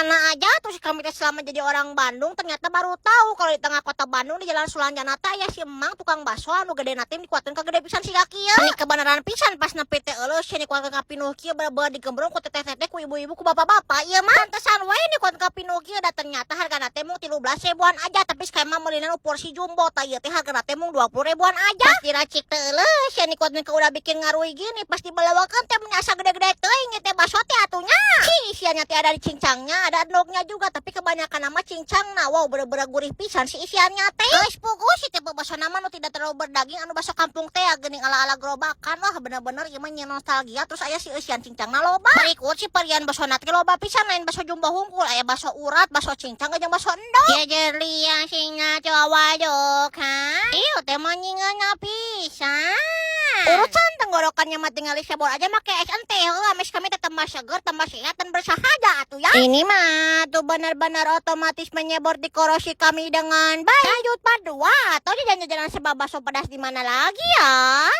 Mana aja tuh si kami teh selama jadi orang Bandung ternyata baru tahu kalau di tengah kota Bandung di Jalan Sulanjana teh aya si emang tukang bakso anu gede na teh dikuatkeun ka gede pisan si kaki ya. Ini kebenaran pisan pas nepi teh eueuh sia dikuatkeun ka pinuh kieu, bener-bener digembrong ku teteh-teteh, ku ibu-ibu, ku bapak-bapak. Ieu mah pantesan wae dikuatkeun ka pinuh kieu, da ternyata hargana teh mung 13 ribuan aja, tapi sekali mah meulina nu porsi jumbo. Tah, ieu teh hargana teh mung 20 ribuan aja. Pas diracik teh eueuh sia dikuatkeun ka udah bikin ngaruy gini, pas dibelewakeun teh meuni asa gede-gede teuing teh bakso teh atuh nya. Si isiannya teh ada di cincangnya, ada endognya juga, tapi kebanyakan nama cincang. Nah, wow, bener-bener gurih pisan si isiannya teh. Geus puguh si tipe bakso nama nu tidak terlalu berdaging, anu bakso kampung teh geuning ala-ala gerobakan. Wah, bener-bener ieu mah nostalgia. Terus aya si eusian cincangna loba. Berikut si varian bakso teh loba pisan, lain bakso jumbo hungkul, aya bakso urat, bakso cincang, jeung bakso endog. Ya jeli yang singa coba kan. Ieu teh mah nyingeuna pisan. Urusan tenggorokannya mah tinggal disebor aja make es ente heula, ames kami teh tambah seger, tambah sehat dan bersahaja atuh ya. Ini mah tuh benar-benar otomatis menyebor di korosi kami dengan baik. Lanjut part 2 atau jajan-jajanan sebab bakso pedas di mana lagi ya?